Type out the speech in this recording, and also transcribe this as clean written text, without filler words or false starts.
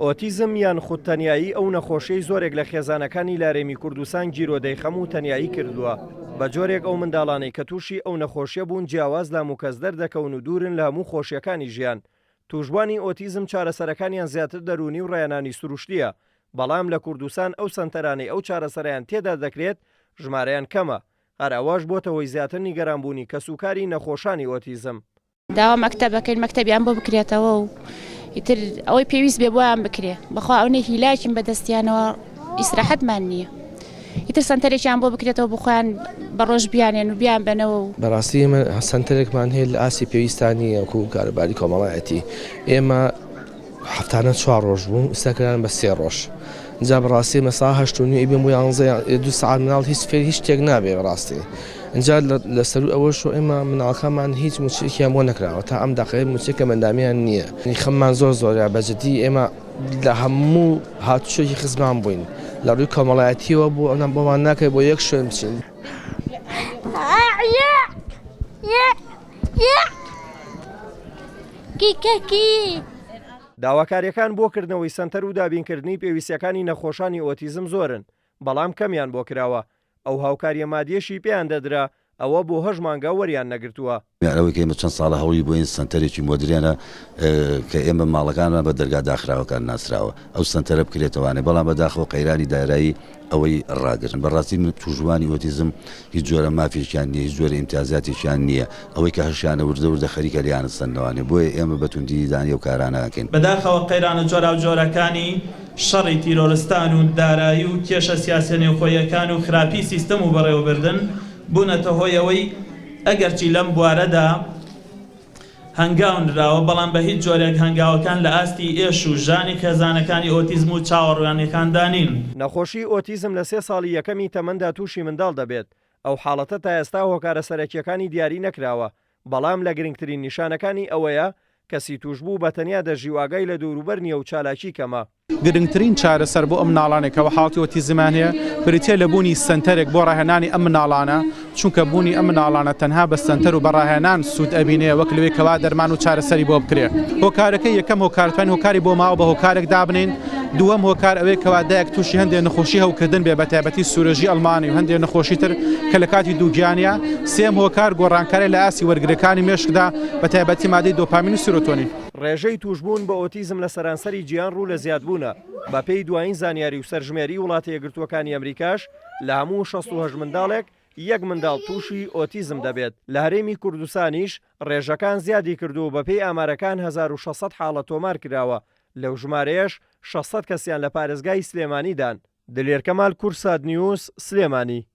ئۆتیزم یان خودتەنیایی ئەو نەخۆشیەی زۆرێک لە خێزانەکانی لارێمی کوردستان گیرۆدەی خەم و تەنیایی کردووە، بە جۆرێک ئەو منداڵانەی کە تووشی ئەو نەخۆشیە بوون جیاواز لە هەموو کەس دەردەکەون و دوورن لە هەموو خۆشیەکانی ژیان. تووشبوانی ئۆتیزم چارەسەرەکانیان زیاتر دەروونی و ڕێنانی سروشتیە، بەڵام لە کوردستان ئەو سەنتەرانەی ئەو چارەسەرەیان تێدا دەکرێت ژمارەیان کەمە، هەر ئەوەش بۆتە هۆی زیاتر نیگەرانبوونی کەسوکاری نەخۆشانی ئۆتیزم. داوا مەکتەب ئەکەین مەکتەبیان بۆ بکرێتەوە و ئیتر ئەوەی پێویست بێ بۆیان بکرێ بەخوا ئەونەی هیلاکین بە دەستیانەوە ئیسراحەتمان نییە ئیتر سەنتەرێکیان بۆ بکرێتەوە بۆ خۆیان بە ڕۆژ بیانێن و بیان بەنەوە و. بەڕاستی ئێمە سەنتەرێکمان هەیە لە ئاستی پێویستا نییە وەکو کاروباری کۆمەڵایەتی ئێمە هەفتانە چوار ڕۆژ بوو ئیستا کران بە سێ ڕۆژ جا بەڕاستی ئێمە سا هەشت و نیو ئەیبەم بۆ یانزە دوو سەعات مناڵ هیچ فێر هیچ شتێک نابێ بەڕاستی ئینجا لە سەروو ئەوەش و ئێمە مناڵەکانمان هیچ موچەیەکیان بۆ نەکراوە تا ئەم دەقەیە موچەی کەمئەندامیان نییە خەممان زۆر زۆرە بە جدی ئێمە لە هەموو هاتوچۆیەکی خزمان بووین لە ڕووی کۆمەڵایەتیەوە بۆ ئەوان بۆمان ناکرێت بۆ یەک شوێن بچین. داواکارییەکان بۆ کردنەوەی سەنتەر و دابینکردنی پێویستییەکانی نەخۆشانی ئۆتیزم زۆرن، بەڵام کەمیان بۆ کراوە، ئەو هاوکارییە مادییەشی پێیان دەدرا، ئەوە بۆ هەشت مانگە وەریان نەگرتووە. ئەوەی کە ئێمە چەند ساڵە هەوڵی بۆین سەنتەرێکی مۆدرێنە کە ئێمە ماڵەکانمان بە دەرگا داخراوەکان ناسراوە ئەو سەنتەرە بکرێتەوانێ بەڵام بەداخەوە قەیرانی دارایی ئەوەی ڕاگرن بەڕاستی من توشبوانی ئۆتیزم هیچ جۆرە مافێکیان نییە هیچ جۆرە ئیمتیازاتێکیان نییە ئەوەی کە هەشیانە وردە وردە خەریکە لێیان سەندنەوانێ بۆیە ئێمە بە توندی دانی ئەو کارانە ئەکەین. بەداخەوە قەیرانە جۆراوجۆرەکانی شەڕی تیرۆرستان و دارایی و کێشە سیاسیە نێوخۆییەکان و خراپی سیستەم و بەڕێوەبردن بوونەتە هۆی ئەوەی ئەگەرچی لەم بوارەدا هەنگاو نراوە، بەڵام بە هیچ جۆرێک هەنگاوەکان لە ئاستی ئێش و ژانی خێزانەکانی ئۆتیزم و چاوەڕوانیەکاندا نین. نەخۆشی ئۆتیزم لە سێ ساڵی یەکەمی تەمەندا تووشی منداڵ دەبێت، ئەو حاڵەتە تا ئێستا هۆکارە سەرەکییەکانی دیاری نەکراوە، بەڵام لە گرنگترین نیشانەکانی ئەوەیە کەسی تووشبوو بە تەنیا دەژی و ئاگای لە دەوروبەر نییە و چالاکی کەمە. گرنگترین چارەسەر بۆ ئەم مناڵانەی کەوا حاڵەتی ئۆتیزمیان هەیە بریتیە لە بوونی سەنتەرێک بۆ ڕاهێنانی ئەم مناڵانە، چونکە بوونی ئەم مناڵانە تەنها بە سەنتەر و بە ڕاهێنان سوود ئەبینێ وەک لەوەی کەوا دەرمان و چارەسەری بۆ بکرێ. هۆکارەکەی یەکەم هۆکار توانین هۆکاری بۆماوە بە هۆکارێک دابنێین، دووەم هۆکار ئەوەیە کەوا دایک تووشی هەندێ نەخۆشی هەوکردن بێ بەتایبەتی سورێژی ئەڵمانی و هەندێ نەخۆشی تر کە لە کاتی دووگیانیە، سێیەم هۆکار گۆڕانکاری لە ئاستی وەرگرەکانی مێشکدا بەتایبەتی مادەی دۆپامین و سیرۆتۆنین. ڕێژەی تووشبوون بە ئۆتیزم لە سەرانسەری جیهان ڕوو لە زیادبوونە، بەپێی دوایین زانیاری و سەرژمێری وڵاتە یەکگرتووەکانی ئەمریکاش لە هەموو 68 منداڵێک یەک منداڵ تووشی ئۆتیزم دەبێت، لە هەرێمی کوردستانیش ڕێژەکان زیادی کردووە و بەپێی ئامارەکان 1600 حاڵەت تۆمارکراوە، لەو ژمارەیەش 600 کەسیان لە پارێزگای سلێمانیدان. دلێر کەمال، کوردسات نیوز، سلێمانی.